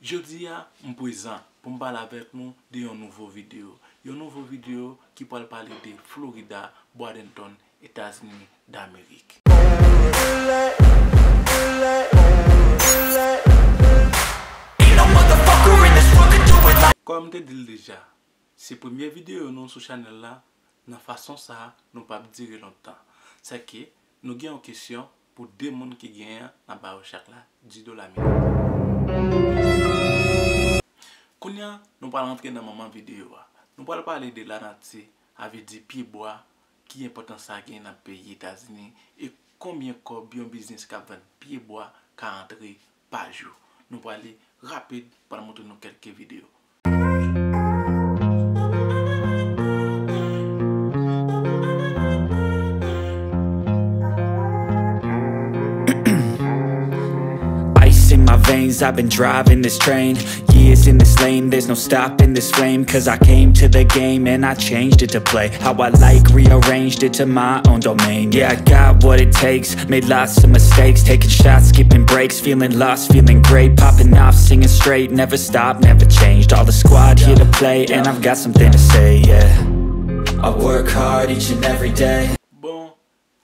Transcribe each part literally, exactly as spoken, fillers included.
Jodi a, m prezan pou m pale avèk nou de yon nouvo videyo. Yon nouvo videyo ki pral pale de Florida, Bradenton, Etazini Damerik. Kòm m te di l deja, se premye videyo nou sou chanèl la, nan fason sa a, nou p ap dire lontan. Sèke nou gen yon kesyon pou de moun ki genyen an, n ap ba yo chak la dis dola ameriken. Kounye a, nou pral rantre nan manman videyo a. Nou pral pale de lanati, a vle di pyebwa, ki enpòtans sa gen nan peyi Etazini, e konbyen kòb yon biznis k ap vann pyebwa ka antre pa jou. Nou prale rapid pou n montre nou kèlke videyo. Ice in my veins, I've been driving this train. Years in this lane, there's no stopping this flame. Cause I came to the game and I changed it to play how I like, rearranged it to my own domain. Yeah, I got what it takes, made lots of mistakes, taking shots, skipping breaks, feeling lost, feeling great, popping off, singing straight, never stop, never changed. All the squad here to play, and I've got something to say, yeah. I work hard each and every day. Bon,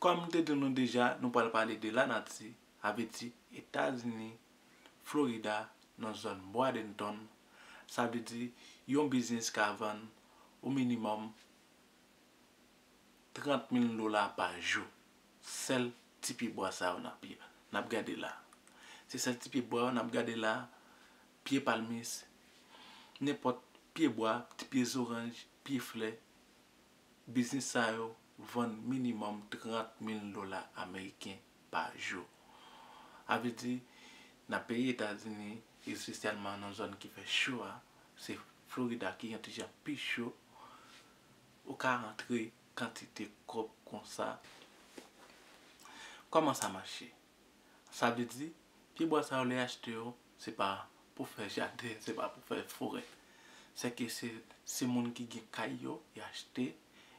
kòm m te di nou deja, nou pral pale de lanati, a vle di Etazini, Florida, nan zòn Bradenton. Sa vle di yon biznis ka vann o minimòm trant mil dola pa jou. Sèl ti pyebwa sa yo n ap, n ap gade la. Se sèl ti pyebwa yo n ap gade la, pye palmis, nenpòt pyebwa, ti pye zoranj, pye flè, biznis sa yo vann minimòm trant mil dola ameriken pa jou. A vle di, nan peyi Etazini, espesyalman nan zòn ki fè cho a, se Florida ki gen ti jan pi cho, ou ka rantre kantite kòb konsa. Kòman sa mache? Sa vle di, pyebwa sa yo lè y achte yo, se pa pou fè jaden, se pa pou fè forè. Sèke se, se moun ki gen kay yo, y achte,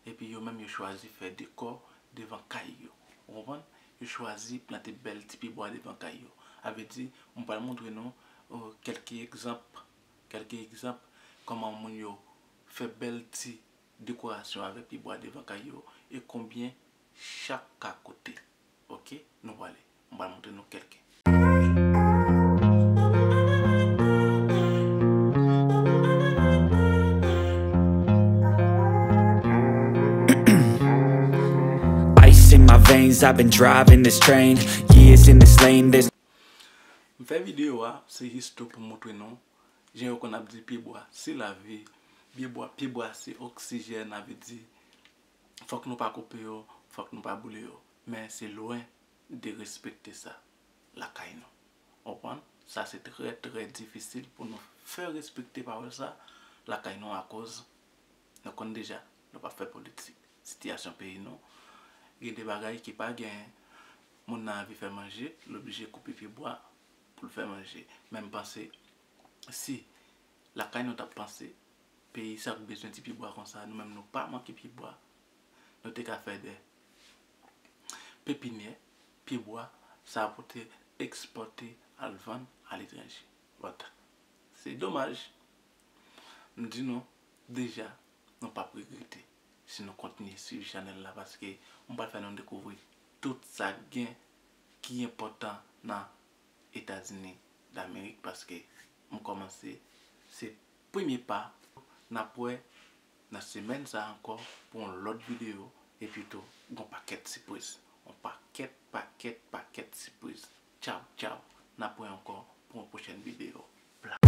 epi yo menm yo chwazi fè dekò devan kay yo. Ou konprann? Yo chwazi plante bèl ti pyebwa devan kay yo. A vle di, m pral montre nou, euh, kèlke egzanp, kèlke egzanp kòman moun yo fè bèl ti dekorasyon avèk pyebwa devan kay yo e konbyen chak ka koute. Oke, nou prale. M pral montre nou kèlke. Ice in my veins, I've been driving this train. Years in this lane, there's M fè videyo a, se jis tou pou montre nou, jan yo konn ap di pyebwa se lavi, pyebwa, pyebwa se oksijèn, a vle di, fòk nou pa koupe yo, fòk nou pa boule yo. Men se lwen de respekte sa lakay nou. Ou konprann? Sa se trè, trè difisil pou nou fè respekte pawòl sa lakay nou akoz nou konn deja, nou p ap fè politik. Sitiyasyon peyi nou, gen de bagay ki pa gen, moun nan anvi fè manje, l oblije koupe pyebwa pou l fè manje. Men m panse, si lakay nou t ap panse, peyi sa k bezwen ti pyebwa konsa, nou menm nou pa manke pyebwa, nou te ka fè de pepinyè, pyebwa, sa pou te ekspòte al vann aletranje. But, se domaj, m di nou deja, nou p ap regrete si nou kontinye swiv chanèl la, paske m pral fè nou dekouvri tout sa k gen ki enpòtan nan Etazini Damerik, paske m kòmanse, se premye pa. N ap wè nan semèn sa a ankò pou yon lòt videyo, epi tou, gon pakèt sipriz. Yon pakèt, pakèt, pakèt sipriz. Tchaw, tchaw. N ap wè ankò pou yon pwochèn videyo. Bla.